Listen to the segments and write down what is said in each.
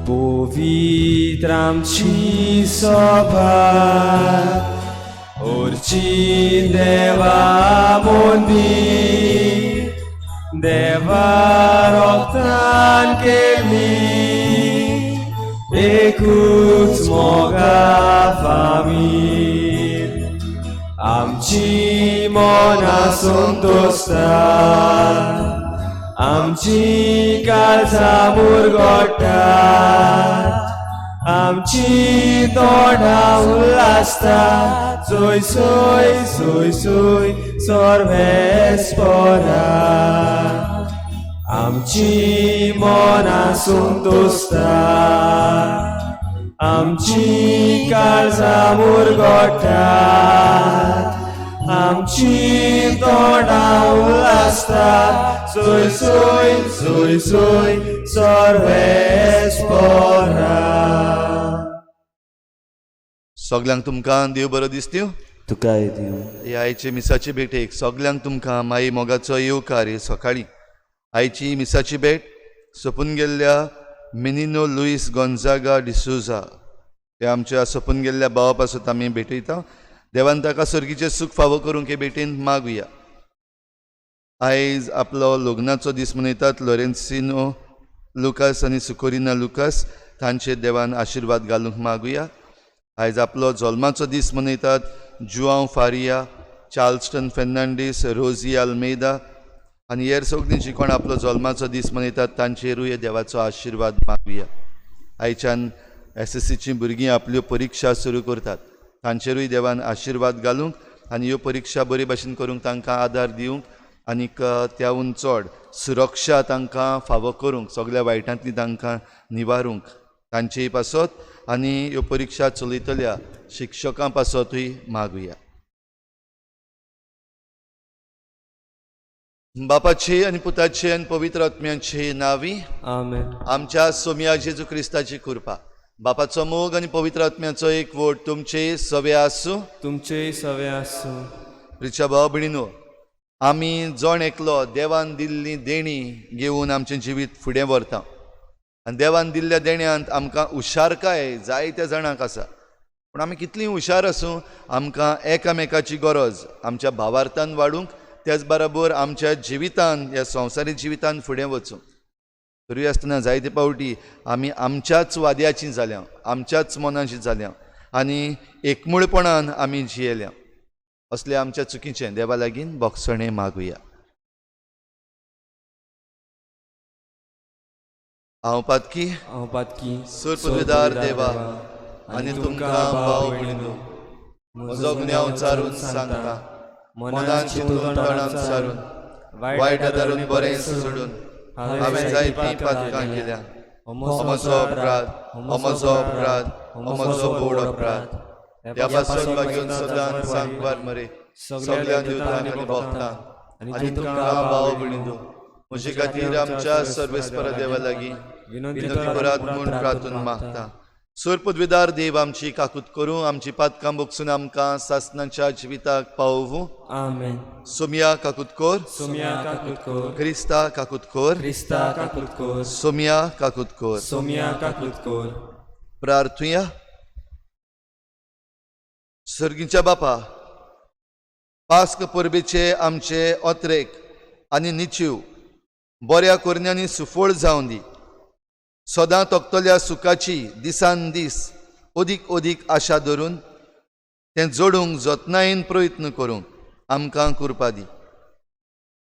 पवित्र आमची सभा उरची देवा मंदीर देवा रोगतान केली एकूच मोगा फामीर आमची मनां संतोषता आमची काळजां मुरगोटा आमची तोंडां उल्हासता सोय सोय सोय सोय सर्वेस्परा आमची मनां संतोषता आमची काळजां मुरगोटा आमची तोंडां उल्हासता सोय सोय सोय सोय सर्वेस्परा. सगल्यांक तुमकां देव बरो दिसत्यो. तुकाय दिवं. हे आयचे मिसाचे भेटेक सगल्यांक तुमकां माई मोगाचो येवकार. हे सकाळीं आयची मिसाची भेट सोंपून गेल्ल्या मिनिनो लुईस गोंजागा डिसोजा हे आमच्या सोंपून गेल्ल्या भावा पासत आमी भेटयता. देवान ताका सर्गीचें सूख फावो करूंक हे भेटेन मागुया. आयज आपलो लग्नाचो दीस मनयतात लोरेन्सिनो लुकास आनी सुकोरिना लुकास, तांचेर देवान आशिर्वाद घालूंक मागुया. आयज आपलो जल्माचो दीस मनयतात जुआंव फारिया, चार्ल्सटन फेर्नांडीस, रोजी आल्मेदा आनी हेर सगळीं जी कोण आपलो जल्माचो दीस मनयतात तांचेरूय देवाचो आशिर्वाद मागुया. आयच्यान एसएससीचीं भुरगीं आपल्यो परिक्षा सुरू करतात, तांचेरूय देवान आशिर्वाद घालूंक आनी ह्यो परिक्षा बरे भाशेन करूंक तांकां आदार दिवंक आनीक त्याहून चड सुरक्षा तांकां फावो करूंक, सगळ्या वायटांतली तांकां निवारूंक तांचेय पासत आनी ह्यो परिक्षा चलयतल्या शिक्षकां पासतूय मागुया. बापाचे आनी पुताचे आनी पवित्र आत्म्याचे नावी आमेन. आमच्या सोमया जेजू क्रिस्ताची कृपा, बापाचो मोग आनी पवित्र आत्म्याचो एक वोट तुमचे सवे आसूं, तुमचेय सवे आसूं. प्रिच्या भाव भयणीनो, आमी जण एकलो देवान दिल्ली देणी घेवन आमचें जिवीत फुडें व्हरता आनी देवान दिल्ल्या देण्यांत आमकां हुशारकाय जायत्या जाणांक आसा, पूण आमी कितलीं हुशार आसूं आमकां एकामेकाची गरज आमच्या भावार्थान वाडूंक, त्याच बरोबर आमच्या जिवितान ह्या संवसारीक जिवितान फुडें वचूंक. तरी आसतना जायते पावटी आमी आमच्याच वाद्याची जाल्या, आमच्याच मनाची जाल्या आनी एकमुळपणान आमी जियेल्या. असले आमच्या चुकीचें देवा लागीं बोगसणें मागुया. हांव पातकी, हांव पातकी, सुरपुरदार देवा आनी तुमकां भाव भयणीनो म्हजो गुन्यांव चारून सांगता, मनान चिंतून तणान सारून वायट धरून बरें सोडून हांवें जायतीं पातकां केल्या. हो म्हजो अपराध, हो म्हजो अपराध, हो म्हजो बोड अपराध. ह्या पासून मागीर सदां सांगवार मरे सगळ्या दिवतांक आनी भक्तांक आनी तुमकां भाव भयणीनो म्हजे खातीर आमच्या सर्वेस्परा देवा लागीं विनंती करात म्हूण प्रार्थून मागता. सुरपदवीदार देव आमची काकूत करूं, आमची पातकां बोगसून आमकां सासनाच्या जिविताक पावोवूं. आमेन. सोमिया काकूत कर, सोमया काकूत कर, क्रिस्ता काकूत कर, क्रिस्ता काकूत कर, सोमिया काकूत कर. सोमया काकूत कर. प्रार्थुया. सर्गीच्या बापा, पास्क परबेचे आमचे ओत्रेक आनी निचीव बऱ्या कोरण्यांनी सुफळ जावन दी. सदां तोखतल्या सुखाची दिसान दीस अदीक अदीक आशा धरून तें जोडूंक जतनायेन प्रयत्न करूंक आमकां कृपा दी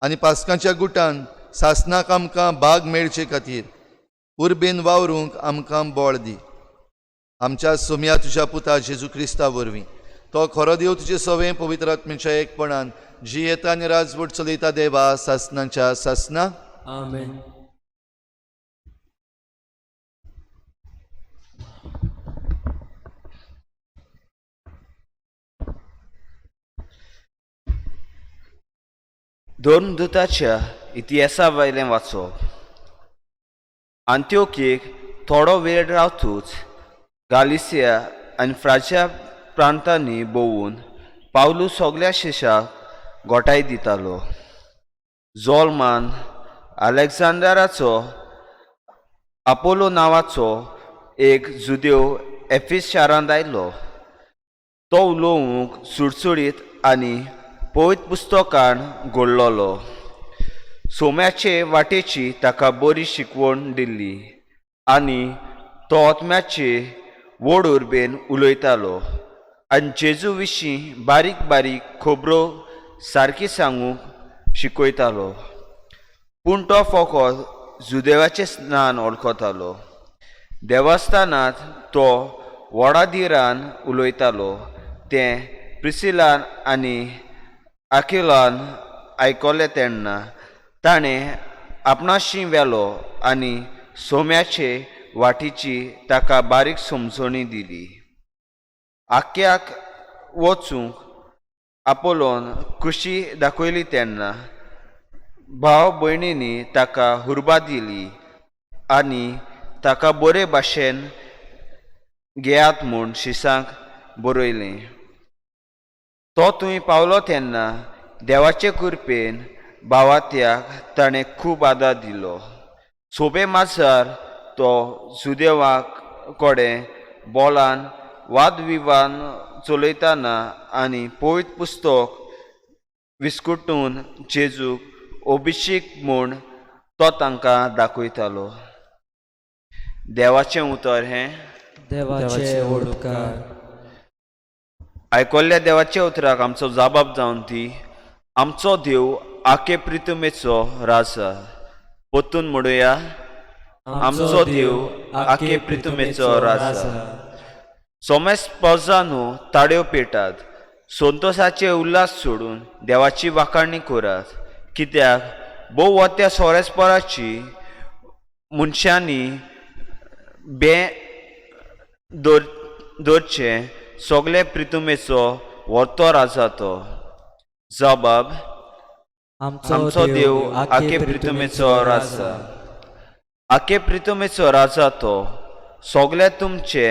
आनी पास्कांच्या गुटान सासनाक आमकां भाग मेळचे खातीर उर्बेन वावरूंक आमकां बळ दी. आमच्या सोमया तुज्या पुता जेजू क्रिस्ता वरवीं, तो खरो देव तुजे सवें पवित्र आत्म्याच्या एकपणान जियेता आनी राजवट चलयता देवा सासनाच्या सासना. आमेन. धर्मदूताच्या इतिहासा वयलें वाचप. आंत्योकेक थोडो वेळ रावतूच गालिसिया आनी फ्राच्या प्रांतांनी भोंवून पावलू सगल्या शेशाक गोठाय दितालो. जोलमान अलेक्झांडराचो आपोलो नांवाचो एक जुदेव एफिस शारांत आयलो. तो उलोवंक सुडसुडीत आनी पवित्र पुस्तकान घडलोलो. सोम्याचे वाटेची ताका बरी शिकवण दिल्ली आनी तो आत्म्याचे व्हड उर्बेन उलयतालो आनी जेजू विशीं बारीक बारीक खबरो सारकी सांगूंक शिकयतालो. पूण तो फकत जुदेवाचें स्नान वळखतालो. देवस्थानांत तो व्हडा धिरान उलयतालो तें प्रिसिलान आनी अकिलान आयकलें तेन्ना ताणें आपणाशी व्हेलो आनी सोम्याचे वाटीची ताका बारीक समजणी दिली. आक्याक वचूंक आपोलोन खुशी दाखयली तेन्ना भाव भयणींनी ताका हुर्बा दिली आनी ताका बरे भाशेन घेयात म्हूण शिसांक बरयलें. तो थंय पावलो तेन्ना देवाचे कृपेन भावात्याक ताणें खूब आदार दिलो. सोबे माजार तो जुदेवा कडेन बोलान वादविवाद चलयतना आनी पवित्र पुस्तक विस्कुटून जेजूक अभिषेक म्हूण तो तांकां दाखयतालो. देवाचें उतर हें. देवाचे व्हड उपकार. आयकल्ल्या देवाच्या उतराक आमचो जाबाब जावन ती आमचो देव आके प्रितमेचो राजा. परतून म्हणुया, आमचो देव आके प्रितमेचो राजा. सोमेस पोजानू ताड्यो पेटात, संतोसाचे उल्हास सोडून देवाची वाखाणी करात, कित्याक भोव वत्या सोरेसपराची मनशांनी बे दवरचें सगळे प्रितुमेचो व्हरतो राजा तो. जबाब, आमचो देव आके प्रितुमेचो राजा. आके प्रितुमेचो राजा तो सगळे तुमचे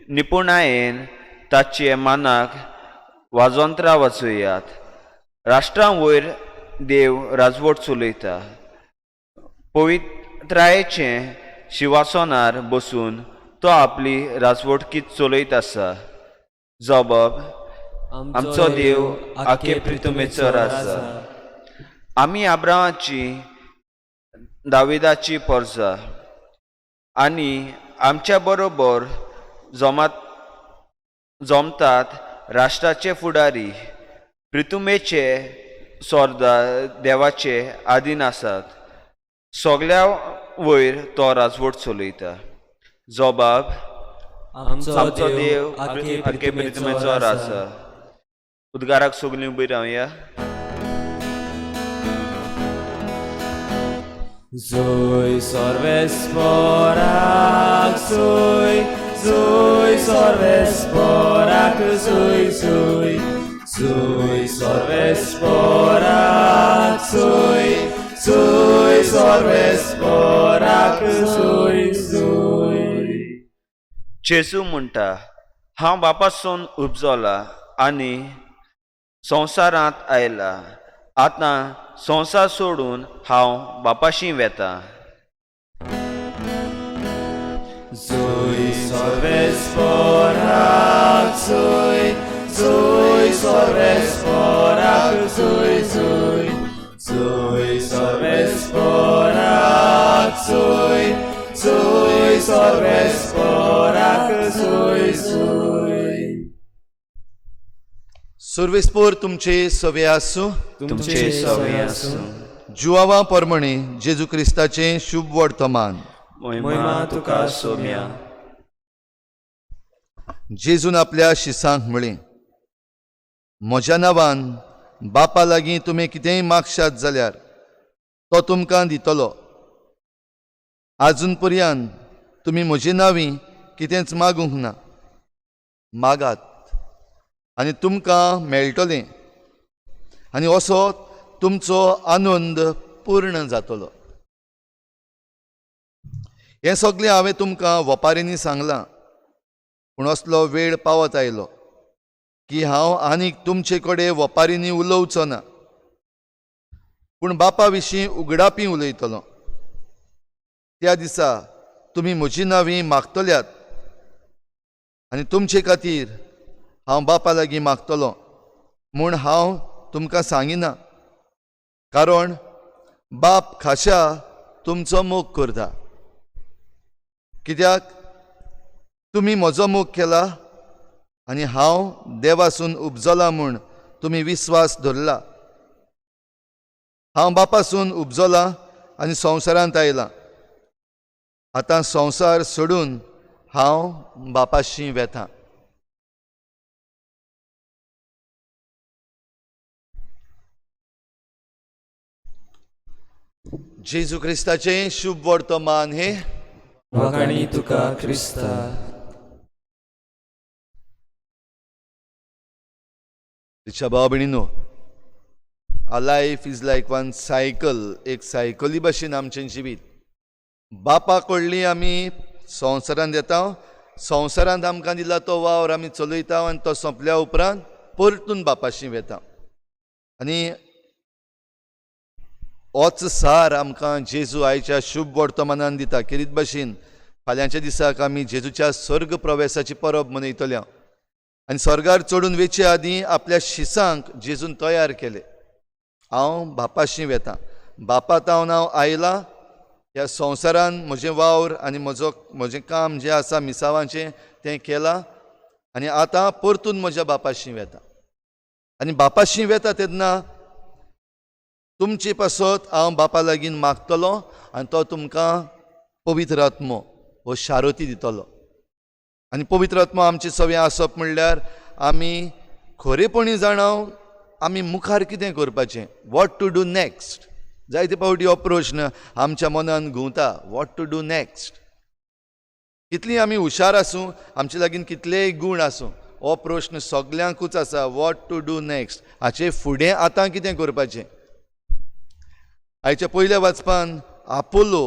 निपुणायेन ताचे मानाक वाजोंत्रां वाजयात. राष्ट्रां वयर देव राजवट चलयता, पवित्रायेचें शिवासनार बसून तो आपली राजवटकी चलयत आसा. जबाब, आमचो देव आके प्रितुमेचो राजा. आमी आब्रामाची दाविदाची परजा आनी आमच्या बरोबर जमतात राष्ट्राचे फुडारी प्रितुमेचे सोर्दा देवाचे आदीन आसात. सगल्या वयर तो राजवट चलयता. जबाब, आमचो देव आके प्रितुमेचो राजा. उद्गाराक सगळीं उबी रावया. Zoi sorvesporak, zoi, zoi sorvesporak, zoi, zoi, zoi sorvesporak, zoi, zoi sorvesporak, zoi, zoi. जेजू म्हणटा, हांव बापासून उपजला आनी संवसारांत आयला. आतां संवसार सोडून हांव बापाशी वेता. Zoi sorvesporak, zoi, zoi sorvesporak, zoi, zoi, zoi sorvesporak, zoi, zoi sorvesporak, zoi, zoi. सुर्वेस्पोर तुमचे सवे आसूं. तुमचे सवे आसूं. जुआवा परमणे जेजू क्रिस्ताचें शुभ वर्तमान. महिमा तुका सोम्या. जेजून आपल्या शिसांक म्हळें, म्हज्या नांवान बापा लागीं तुमी कितेंय मागशात जाल्यार तो तुमकां दितलो. आजून पर्यान तुमी म्हजे नांवी कितेंच मागूंक ना. मागात आनी तुमकां मेळटलें आनी असो तुमचो आनंद पूर्ण जातलो. हें सगळें हांवें तुमकां वपारींनी सांगलां, पूण असलो वेळ पावत आयलो की हांव आनीक तुमचे कडेन वपारींनी उलोवचो ना, पूण बापा विशीं उगडापी उलयतलो. त्या दिसा तुमी म्हजी नांवी मागतल्यात आनी तुमचे खातीर हांव बापा लागीं मागतलो म्हूण हांव तुमकां सांगिना, कारण बाप खाशा तुमचो मोग करता, कित्याक तुमी म्हजो मोग केला आनी हांव देवासून उपजला म्हूण तुमी विस्वास धरला। हांव बापासून उपजला आनी संवसारांत आयला, आतां संवसार सोडून हांव बापाशी वेता। जेजू क्रिस्ताचें शुभ वर्तमान हे वाखाणी तुका क्रिस्ता। तिच्या भाव भयणीनो, Our life is like one cycle, एक सायकली भशेन आमचें जिवीत। बापा कडली आमी संवसारांत येता, संवसारांत आमकां दिला तो वावर आमी चलयता आनी तो सोंपल्या उपरांत परतून बापाशी वेता। आनी होच सार आमकां जेजू आयच्या शुभ वर्तमानान दिता। खेरीत भशेन फाल्यांच्या दिसाक आमी जेजूच्या स्वर्ग प्रवेशाची परब मनयतले आनी स्वर्गार चडून वेचे आदीं आपल्या शिसांक जेजून तयार केले। हांव बापाशी वेता, बापा तावन हांव आयला ह्या संवसारान म्हजें वावर आनी म्हजें काम जें आसा मिसावांचें तें केलां आनी आतां परतून म्हज्या बापाशी वेता। आनी बापाशी वेता तेन्ना तुमचे पासत हांव बापा लागीं मागतलो आनी तो तुमकां पवित्र आत्मो हो शारोती दितलो। आनी पवित्र आत्मो आमचे सगळें आसप म्हणल्यार आमी खरेपणी जाणाव आमी मुखार कितें करपाचें, what to do next. जायते फावटी हो प्रश्न आमच्या मनान घुंवता, what to do next. कितली आमी हुशार आसूं, आमचे लागीं कितलेय गूण आसूं, हो प्रश्न सगल्यांकूच आसा, what to do next. हाचे फुडें आतां कितें करपाचें। आयच्या पयल्या वाचपान आपोलो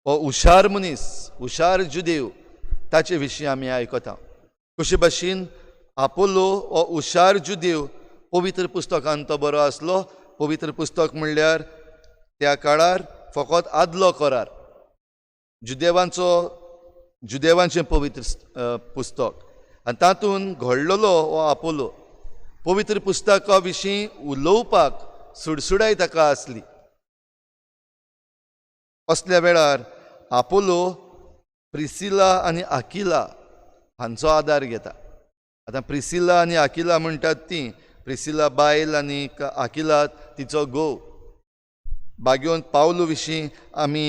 हो हुशार मनीस, हुशार जुदेव, ताचे विशीं आमी आयकता। कशे भाशेन आपोलो हो हुशार जुदेव पवित्र पुस्तकान तो बरो आसलो। पवित्र पुस्तक म्हणल्यार त्या काळार फकत आदलो करार, जुदेवांचें पवित्र पुस्तक, आनी तातूंत घडलेलो हो आपोलो पवित्र पुस्तका विशीं उलोवपाक सुडसुडाय ताका आसली। असल्या वेळार आपोलो प्रिसिला आनी आकिला हांचो आदार घेता। आतां प्रिसिला आनी आकिला म्हणटात ती प्रिसिला बायल आनी आकिला तिचो घोव। बागेवन पावलो विशीं आमी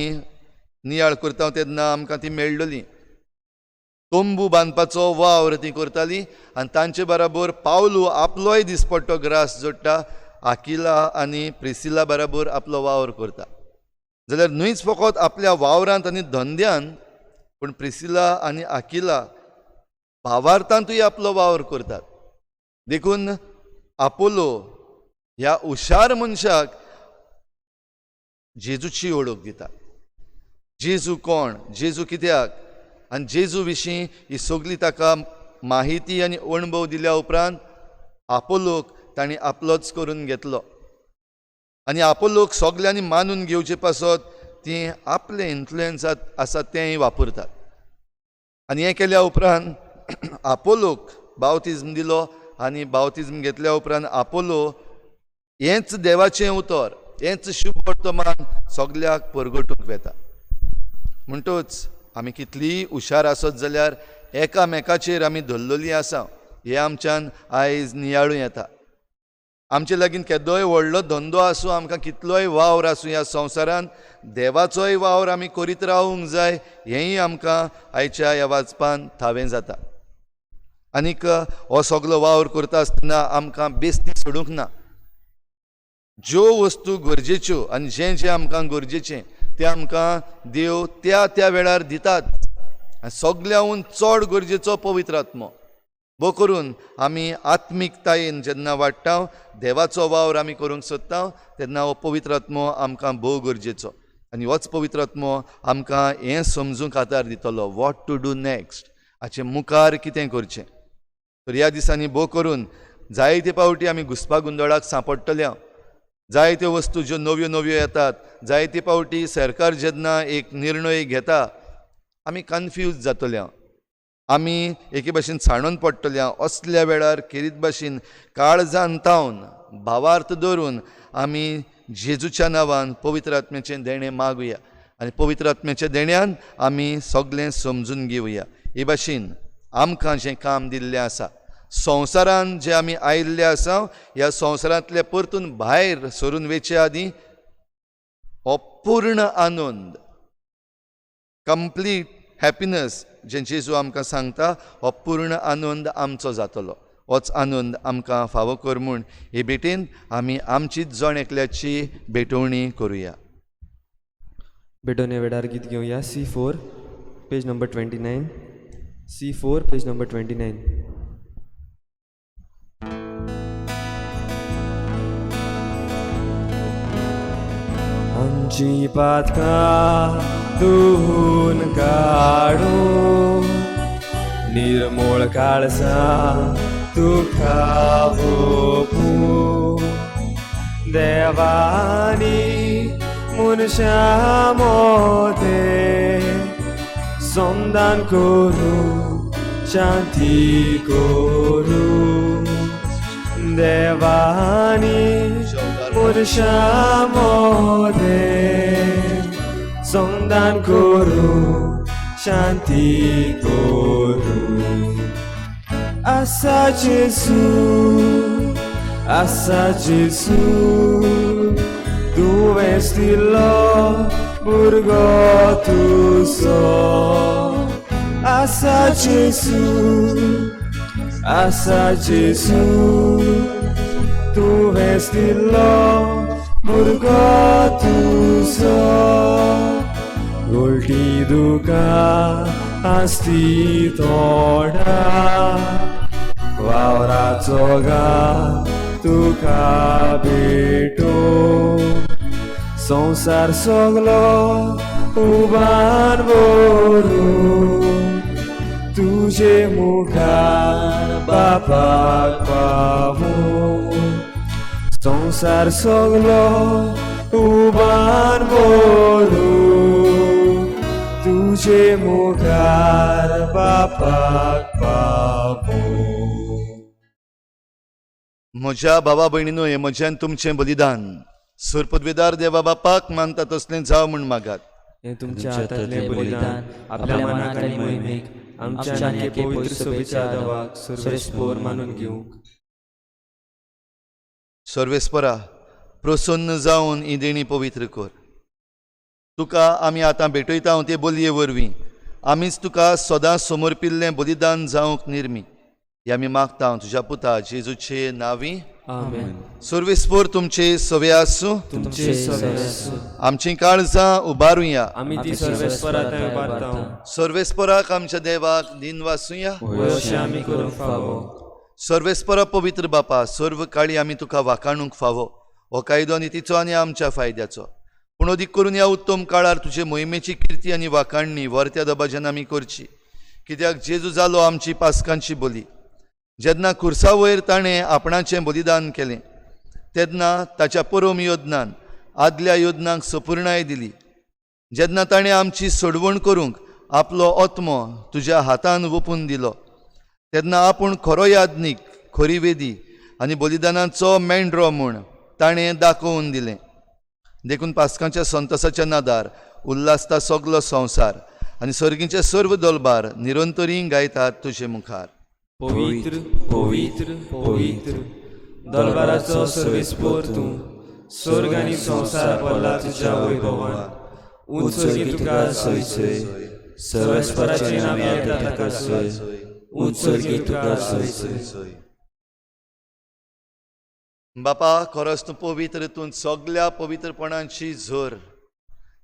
नियाळ करता तेन्ना आमकां ती मेळ्ळली। तंबू बांदपाचो वावर ती करताली आनी तांचे बराबर पावलू आपलोय दिसपट्टो ग्रास जोडटा, आकिला आनी प्रिसिला बराबर आपलो वावर करता। जाल्यार न्हूच फकत आपल्या वावरांत आनी धंद्यान, पूण प्रिसिला आनी आकिला भावार्थांतूय आपलो वावर करतात। देखून आपोलो ह्या हुशार मनशाक जेजूची वळख दिता। जेजू कोण, जेजू कित्याक आनी जेजू विशीं ही सगली ताका माहिती आनी अणभव दिल्या उपरांत आपोलोक तांणी आपलोच करून घेतलो। आनी आपोलोक सगल्यांनी मानून घेवचे पासत ती आपले इन्फ्लुयन्स आसा तेंय वापरतात। आनी हें केल्या उपरांत आपोलोक बावतिज्म दिलो आनी बावतिज्म घेतल्या उपरांत आपोलो हेंच देवाचें उतर, हेंच शुभ वर्तमान सगल्याक परगटूंक वेता। म्हणटूच आमी कितलीय हुशार आसत जाल्यार एकामेकाचेर आमी धरलेली आसा हें आमच्यान आयज नियाळूं येता। आमचे लागीं केदोय व्हडलो धंदो आसूं, आमकां कितलोय वावर आसूं ह्या संवसारांत, देवाचोय वावर आमी करीत रावूंक जाय हेंय आमकां आयच्या ह्या वाचपान थावें जाता। आनीक हो सगलो वावर करता आसतना आमकां बेस्ती सोडूंक ना। ज्यो वस्तू गरजेच्यो आनी जें जें आमकां गरजेचें तें आमकां देव त्या त्या वेळार दितात। आनी सगल्याहून चड गरजेचो पवित्र आत्मो बो करून आमी आत्मिकतायेन जेन्ना वाडटा, देवाचो वावर आमी करूंक सोदता तेन्ना हो पवित्र आत्मो आमकां भोव गरजेचो। आनी होच पवित्र आत्मो आमकां हें समजूंक आदार दितलो, what to do next, हाचे मुखार कितें करचें। तर ह्या दिसांनी भोव करून जायते फावटी आमी घुस्पा गोंदळाक सांपडटले। जायत्यो वस्तू ज्यो नव्यो नव्यो येतात, जायते फावटी सरकार जेन्ना एक निर्णय घेता आमी कन्फ्यूज जातले, आमी एके भाशेन सांडून पडटले। असल्या वेळार खेरीत भाशेन काळजान तावन भावार्थ धरून आमी जेजूच्या नांवान पवित्र आत्म्याचें देणें मागुया आनी पवित्र आत्म्याच्या देण्यान आमी सगळें समजून घेवया। हे भाशेन आमकां जें काम दिल्लें आसा, संवसारान जे आमी आयिल्ले आसा, ह्या संवसारांतले परतून भायर सरून वचचे आदीं हो पूर्ण आनंद, कंप्लीट हॅपिनस जें जेजू आमकां सांगता, हो पूर्ण आनंद आमचो जातलो। होच आनंद आमकां फावो कर म्हूण हे भेटेन आमी आमचीच जण एकल्याची भेटवणी करुया। भेटवणे वेळार गीत घेवया C4 page number 29, C4 page number 29। आमची पातकां धुवून काडून निर्मोळ काळसां तुका ओंपूं, देवानी मनशां मोदें समदान करूं, शांती करूं, देवानी मनशां मोदें समदान करूं, शांती करूं। आसा जेजू, आसा जेजू, तुवेंच दिलो भुरगो तुजो। आसा जेजू, आसा जेजू, तुवेंच दिलो भुरगो तुजो। गोल्टी दुकां आसती तोंडा, वावराचो गा तुका भेटो, संवसार सगलो उबान व्हरूं, तुजे मुखार बापाक पावूं, संवसार सगलो उबान व्हरूं, तुजे मुखार बापाक पावूं। म्हज्या भावा भयणीनो, हें म्हज्यान तुमचें बलिदान सरपदवेदार देवा बापाक मानता तसलें जावं म्हूण मागात। हें तुमच्या हातांतलें बलिदान आपल्या मनाक आनी मोहिमेक आमच्या आनी एके पवित्र सभेच्या देवाक सर्वेस्पोर मानून घेवंक। सर्वेस्परा प्रसन्न जावन ही देणी पवित्र कर। तुका आमी आतां भेटयता ते बोलये वरवीं आमीच तुका सदां समर्पिल्लें बलिदान जावंक निर्मी, हे आमी मागता तुज्या पुता जेजूचे नांवी। आमेन। सर्वेस्पोर तुमचे सवे आसूं, तुमचे सवे आसूं। आमचीं काळजां उबारुया, आमी ती सर्वेस्परा थंय उबारता। सर्वेस्पराक आमच्या देवाक दिनवासुया, अशें आमी करूंक फावो। सर्वेस्परा पवित्र बापा, सर्व काळी आमी तुका वाखाणूंक फावो। हो कायदो नितीचो आनी आमच्या फायद्याचो, पूण अदीक करून ह्या उत्तम काळार तुजे मोहिमेची किर्ती आनी वाखाणणी वर्त्या दबाज्यान आमी करची, कित्याक जेजू जालो आमची पास्कांची बोली। जेन्ना खुर्सा वयर ताणें आपणाचें बलिदान केलें तेन्ना ताच्या परम योजनान आदल्या योजनांक सपुर्णाय दिली। जेन्ना ताणें आमची सोडवण करूंक आपलो आत्मो तुज्या हातान वोपून दिलो तेन्ना आपूण खरो याज्ञीक, खरी वेदी आनी बलिदानाचो मेंढरो म्हूण ताणें दाखोवन दिलें। देखून पास्कांच्या संतोसाच्या नादार उल्हासता सगलो संवसार आनी सर्गीचे सर्व दलबार निरंतरी गायतात तुजे मुखार। पवित्र पवित्र पवित्र दरबाराचो सर्वेस्पोर तूं, स्वर्ग आनी संवसार भरला तुज्या वैभवान। उंच सर्गी तुका सोय सोय, सर्वेस्पराचें नांव येता ताका सोय, उंच सर्गी तुका सोय सोय। बापा, खरोच तूं पवित्र, तूं सगल्या पवित्रपणाची झर,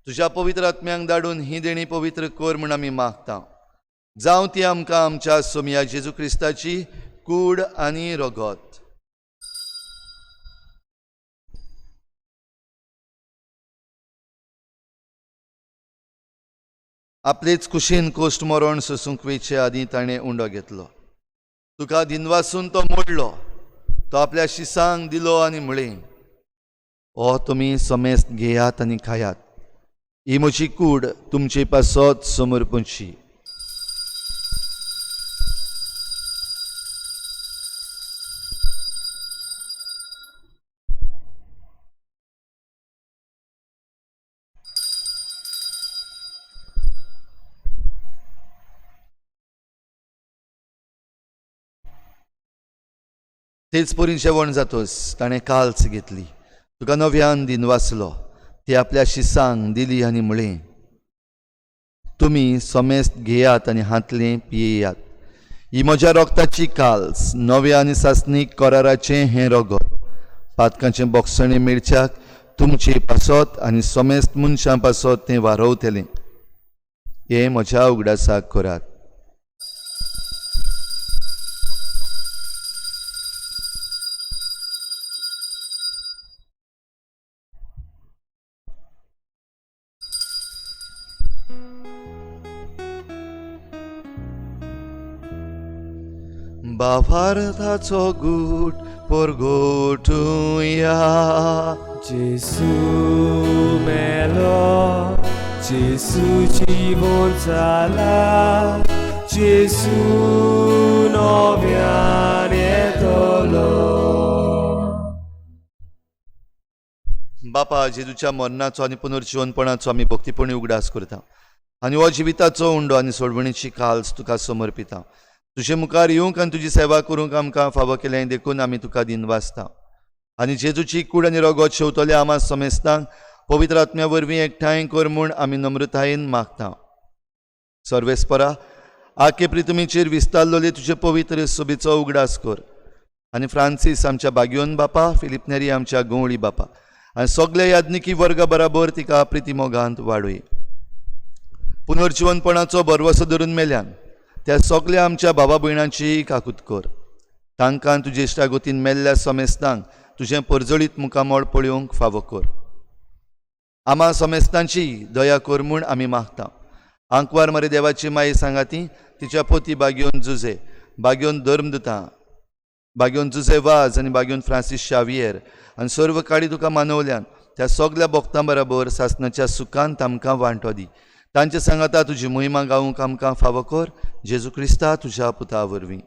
तुज्या पवित्र आत्म्यांक धाडून ही देणी पवित्र कर म्हूण आमी मागता। जावं ती आमकां आमच्या सोमया जेजू क्रिस्ताची कूड आनी रगत। आपलेच कुशीन कोश्ट मरण सोसूंक वयचे आदीं ताणें उंडो घेतलो, तुका दिनवासून तो मोडलो, तो आपल्या शिसांक दिलो आनी म्हळें, हो तुमी समेस्त घेयात आनी खायात, ही म्हजी कूड तुमचे पासत समर्पणची. तेच परी जेवण जातोच ताणें काल्च घेतली, तुका नव्यान दिन वाचलो, ती आपल्या शिसांक दिली आनी म्हळें, तुमी समेस्त घेयात आनी हांतलें पियेयात. ही म्हज्या रोगताची काल्स, नव्या आनी सासणीक कराराचें हें रगत, पातकांचें बोगसणें मेळच्याक तुमचे पासत आनी समेस्त मनशां पासत तें वारवतलें. हें म्हज्या उगडासाक करात. बाभारताचो गूट परगोटुया. जेसू मेलो, जेसू जिवोन जाला, जेसू नव्यान येतलो. बापा, जेजूच्या मरणाचो आनी पुनर्जिवनपणाचो आमी भक्तीपणी उगडास करता आनी हो जिविताचो उंडो आनी सोडवणीची काल्स तुका समर्पिता. तुजे मुखार येवंक आनी तुजी सेवा करूंक आमकां फावो केलें देखून आमी तुका दिनवासता. आनी जेजूची कूड आनी रगत शेवतले आमा समेस्तांक पवित्र आत्म्या वरवीं एकठांय कर म्हूण आमी नम्रतायेन मागता. सर्वेस्परा, आखे प्रितमीचेर विस्तारलेले तुजे पवित्र सोबीचो उगडास कर आनी फ्रांसीस आमच्या बागयोन बापा, फिलिप नेरी आमच्या गंवळी बापा आनी सगल्या याज्ञिकी वर्गा बराबर तिका प्रिती मोगांत वाडय. पुनर्जिवनपणाचो भरवसो धरून मेल्यान त्या सगल्या आमच्या बाबा भयणांची काकूत कर. तांकां तुजे इश्टागतीन मेल्ल्या समेस्तांक तुजें परजळीत मुखामळ पळोवंक फावो कर. आमा समेस्तांची दया कर म्हूण आमी मागता. आंकवार मरे देवाची माई सांगाती तिच्या पोती बागयोन जुजे, बागयोन धर्मदुता, बागयोन जुजे वाज आनी बागयोन फ्रांसीस शावियर आनी सर्व काळी तुका मानवल्यान त्या सगल्या भक्तां बराबर सासणाच्या सुखांत आमकां वांटो दी. तांचे सांगाता तुजी मोहिमा गावूंक आमकां फावो कर. जेजू क्रिस्ता तुज्या पुता वरवीं.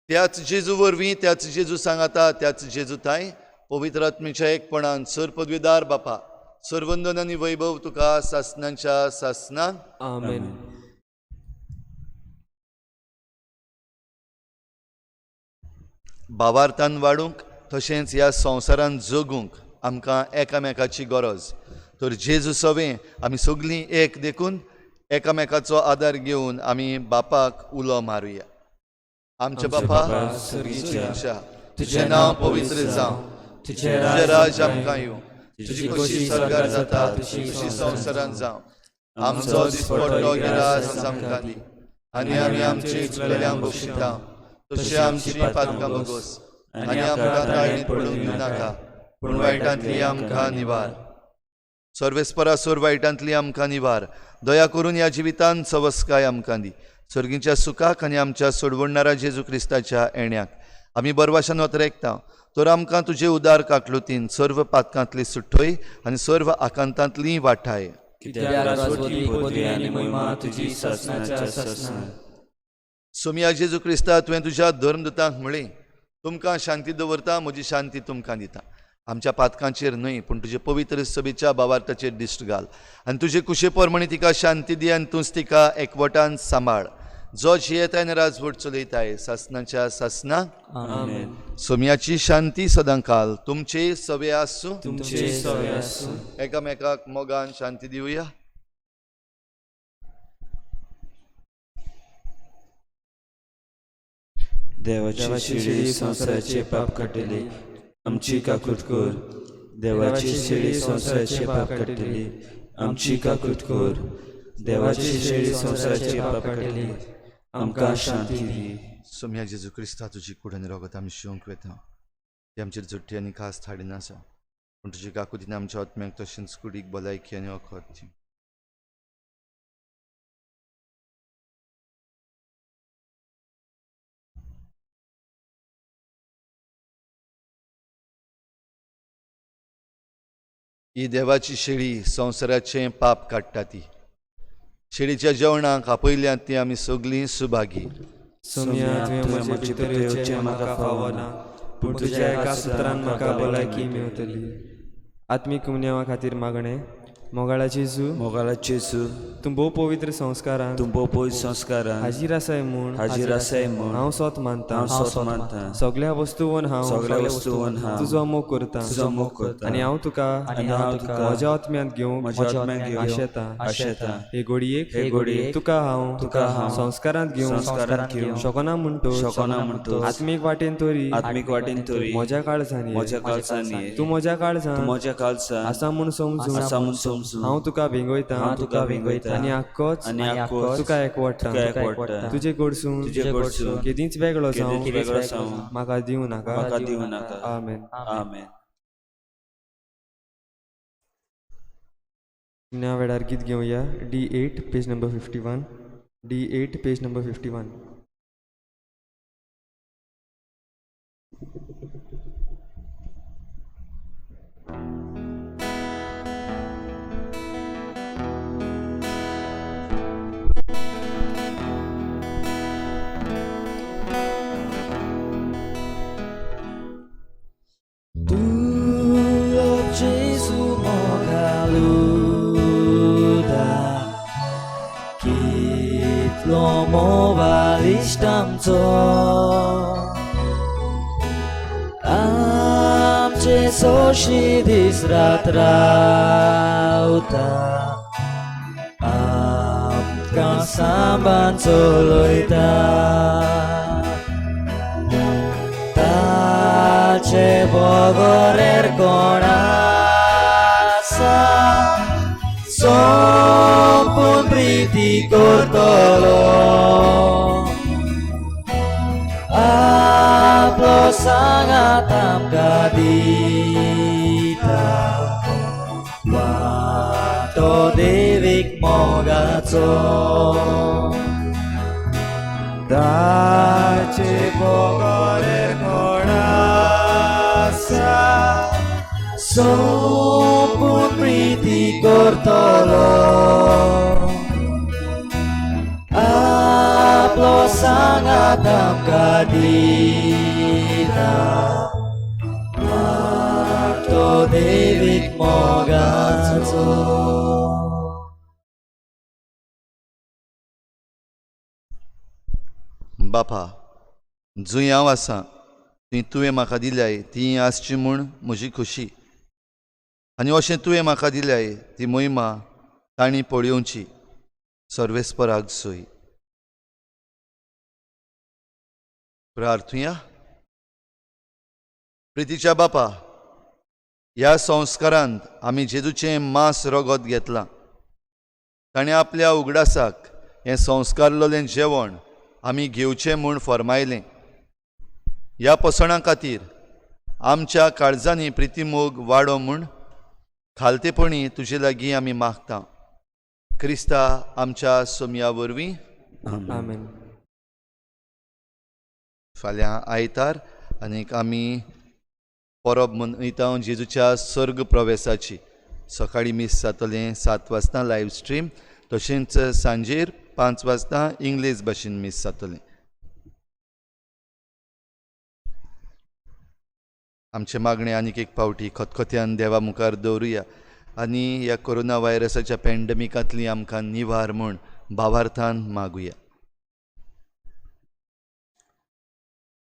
त्याच जेजू वरवीं, त्याच जेजू सांगाता, त्याच जेजू ताय पवित्र आत्मेच्या एकपणान सर पदवीदार बापा, सर्वंदन आनी वैभव तुका सासणांच्या सासणांक. आमेन. भावार्थान वाडूंक तशेंच ह्या संवसारांत जगूंक आमकां एकामेकाची गरज. तर जेजू सवें आमी सगळीं एक देखून एकामेकाचो आदार घेवन आमी बापाक उलो मारुया. आमच्या बापा स्वर्गीच्या, तुजें नांव पवित्र जावं, तुजें राज आमकां येवं, तुजी खोशी स्वर्गार जाता तशी संवसारांत जावं. आमचो दिसपट्टो गिरास आमकां दी आनी आमी आमची चुकलेल्यांक बक्षिता तशी आमची पातकां भोगोस आनी आमकां ताळणीत पडूंक दिवं नाका, पूण वायटांतली आमकां निवार. सर्वेस्परा सोर वायटांतली आमकां निवार. दया करून ह्या जिवितान सवस्काय आमकां दी. सर्गीच्या सुखाक आनी आमच्या सोडवणणारा जेजू क्रिस्ताच्या येण्याक आमी बरवाशान वतरेकता. तर आमकां तुजे उदार काकलुतीन सर्व पातकांतली सुट्टय आनी सर्व आकांतांतली वाठाय. सोमया जेजू क्रिस्ता, तुवें तुज्या धर्मदुतांक म्हळें, तुमकां शांती दवरता, म्हजी शांती तुमकां दिता. आमच्या पातकांचेर न्हय पूण तुजे पवित्र सभेच्या भावार्थाचेर दिश्ट घाल आनी तुजे कुशे प्रमाणे तिका शांती दी आनी तूंच तिका एकवटान सांबाळ. जो जियेताय आनी राजवट चलयताय सासणाच्या सासणाक. आमेन. सोमयाची शांती सदांकाल तुमचे सवे आसूं. तुमचे सवे आसूं. एकामेकाक मोगान शांती दिवया. देवाची शिडी संवसाराचे पाप काडटली, आमची काकूत कर. देवाची शिडी संवसाराचे पाप काडटली, आमची काकूत कर. देवाची शिडी संवसाराचे पाप काडटली, आमकां शांती दी. सोमया जेजू क्रिस्ता, तुजी कूड आनी रगत आमी शिवंक वेता. ती आमचेर झुट्टी आनी खास थाडिना आसा, पूण तुजी काकुतीन आमच्या आत्म्याक तशेंच कुडीक भलायकी आनी वखद दी. ही देवाची शेळी संवसाराचें पाप काडटा ती. शेळीच्या जेवणाक आपयल्यात ती आमी सगळीं सुभागी. सोम्या, तुवें म्हजे भितर येवचें म्हाका फावना, पूण तुज्या एका सुत्रान म्हाका भलायकी मेवतली. आत्मीक उन्यावा खातीर मागणें. मोगाळा जेजू, मोगाळा जेजू, तूं भोव पवित्र संस्कारान तूं भोव पवित्र संस्कारान हाजीर आसाय म्हूण हाजीर आसाय म्हूण हांव सोत मानता. हांव सोत मानता. सगळ्या वस्तूवन हांव सगळ्या वस्तूवन हांव तुजो मोग करता. तुजो मोग करता. आनी हांव तुका आनी हांव तुका म्हज्या आत्म्यांत घेवंक म्हज्या आत्म्यांत घेवंक आशेता. आशेता. हे घडयेक हे घडयेक तुका हांव तुका हांव संस्कारांत घेवंक संस्कारांत घेवंक शकना म्हणटोच शकना म्हणटोच आत्मीक वाटेन तरी आत्मीक वाटेन तरी म्हज्या काळजान ये. म्हज्या काळजान ये. तूं म्हज्या काळजान तूं म्हज्या काळजान आसा म्हूण समजून आसा म्हूण समजून हांव तुका भिंगयता. हांव तुका भिंगयता. आनी आक्कोच आनी आक्कोच तुका एकवटा. तुका एकवटा. तुजे कडसून तुजे कडसून केदींच वेगळो जावं केदींच वेगळो जावं म्हाका दिवं नाका. म्हाका दिवं नाका. आमेन. आमेन. ह्या वेळार गीत घेवया. D8 page number 51. D8 page number 51. Tu, Gesù mogaluda, kitlo movalistamzo, amche soshi disrat rauta, amka samban soloita. তাছে বগরের কণাসা সম্পূর্ণ প্রীতি করতল, আপলো সাঙাতাম গাদিতা वाटो देवीक मोगाचो. ताचे बगरेर कोणासा सोपून प्रीती करतलो, आपलो सांगात आमकां दिता वाटो देवीक मोगाचो. बापा, जंय हांव आसा थंय तुवें म्हाका दिल्याय ती आसची म्हूण म्हजी खोशी, आनी अशें तुवें म्हाका दिल्याय ती मोहिमा तांणी पळोवची. सर्वेस्पराक सोय. प्रार्थुया. प्रितीच्या बापा, ह्या संस्कारांत आमी जेजूचें मांस रगत घेतलां. ताणें आपल्या उगडासाक हें संस्कारलेलें जेवण आमी घेवचें म्हूण फर्मायलें. ह्या पोसणां खातीर आमच्या काळजांनी प्रितीमोग वाडो म्हूण खालतेपणी तुजे लागीं आमी मागता. क्रिस्ता आमच्या सोमया वरवीं. आमेन. फाल्यां आयतार आनीक आमी परब मनयता जेजूच्या सर्ग प्रवेसाची. सकाळीं मीस जातलें 7 वाजता लायव्ह स्ट्रीम, तशेंच सांजेर 5 वाजता इंग्लीश भाशेन मीस जातलें. आमचें मागणें आनीक एक पावटी खतखत्यान देवा मुखार दवरुया आनी ह्या कोरोना व्हायरसाच्या पॅन्डमिकांतली आमकां निवार म्हूण भावार्थान मागुया.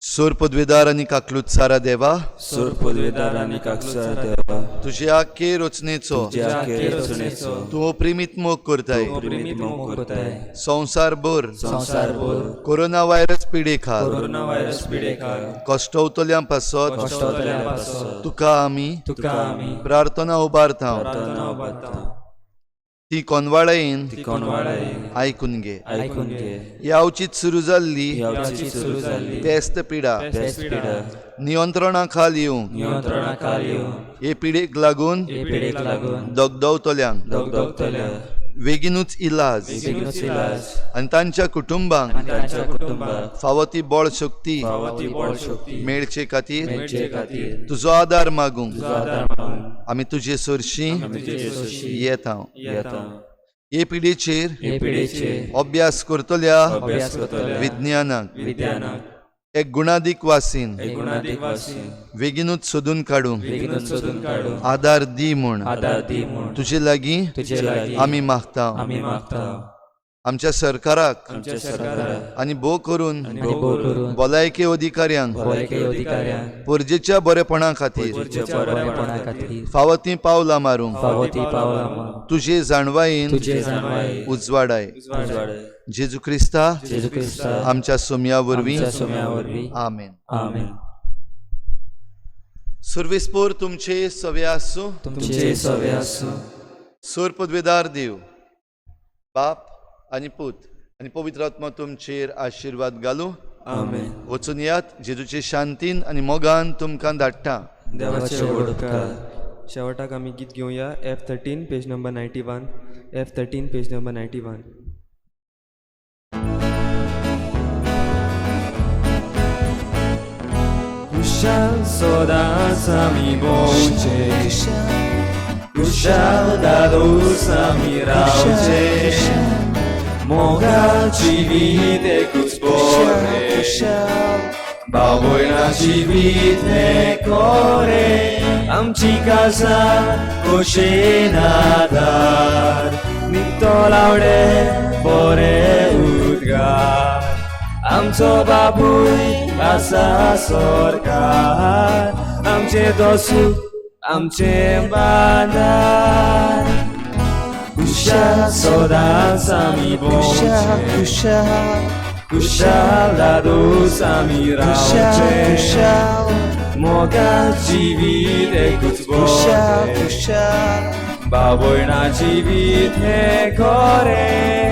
सोर पदवेदार आनी काकलूत सारा देवा, सोर पदवेदार आनी काकसार देवा, तुज्या आखे रचनेचो तुज्या आखे रचनेचो तूं प्रेमीत मोग करताय, तूं प्रेमीत मोग करताय, संवसारभर संवसारभर कोरोना व्हायरस पिडे खाल, कोरोना व्हायरस पिडे खाल कश्टवतल्यां पासत कश्टवतल्यां पासत तुका आमी तुका आमी प्रार्थना उबारता, प्रार्थना उबारता, ती कोनवाळायेन ती कोनवाळायेन आयकून घे, आयकून घे, यावचीत सुरू जाल्ली यावचीत सुरू जाल्ली पेस्त पिडा पेस्त पिडा नियंत्रणा खाल येवंक, नियंत्रणा खाल येवंक, हे पिडेक लागून हे पिडेक लागून दगदवतल्यांक दगदगतल्यांक बेगीनूच इलाज बेगीनूच इलाज आनी तांच्या कुटुंबांक आनी तांच्या कुटुंबाक फावो ती बळ शक्ती फावो ती बळ शक्ती मेळचे खातीर मेळचे खातीर तुजो आदार मागूंक तुजो आदार मागूंक आमी तुजे सरशी आमी तुजे सोशी येता. येता. हे पिढीचेर हे पिढीचेर अभ्यास करतल्या अभ्यास करतल्या विज्ञानाक विज्ञानाक एक गुणादीक वासीन एक गुणादीक वासीन बेगीनूच सोदून काडूंक बेगीनूच सोदून काडूंक आदार दी म्हूण आदार दी म्हूण तुजे लागीं तुजे लागीं आमी मागता. आमी मागता. आमच्या सरकाराक आमच्या सरकाराक आनी भोव करून आनी भोव करून भलायकी अधिकाऱ्यांक भलायकी अधिकाऱ्यांक परजेच्या बरेपणा खातीर तुज्या बरेपणा खातीर फावो तीं पावलां मारूंक फावो ती पावलां मारूंक तुजे जाणवायेन तुजे जाणवाये उजवाडाय. उजवाडाय. जेजू क्रिस्ता जेजू क्रिस्ता आमच्या सोमया वरवीं. आमच्या सोम्या वरवीं. आमेन. आमेन. सुर्वेसपोर तुमचे सवे आसूं. तुमचे सवे आसूं. सूर पदवेदार देव बाप आनी पूत आनी पवित्र आत्मा तुमचेर आशिर्वाद घालूं. आमेन. वचून यात जेजूचे शांतीन आनी मोगान तुमकां धाडटा. देवाचे व्हड व्हड उपकार. उपकार. शेवटाक आमी गीत घेवया F13 page number 91. F13 page number 91. Kushal सदांच आमी भोंवचे, कुशाल दादोस आमी रावचे, मोगा जिवीत एकूच बरें, भाव भयणा जिवीत हें कोरें, आमची काळजां खोशयेन आदार, निकतो लावडे बरे उद्गार, आमचो बापूय आसा सरकार, आमचें दोसू आमचें बांदार, कुशाल सदांच आमी भोंवचे, कुशाल दादोस आमी रावचे, मोगा जिवीत एकूच बरें, भाव भयणा जिवीत हें खरें.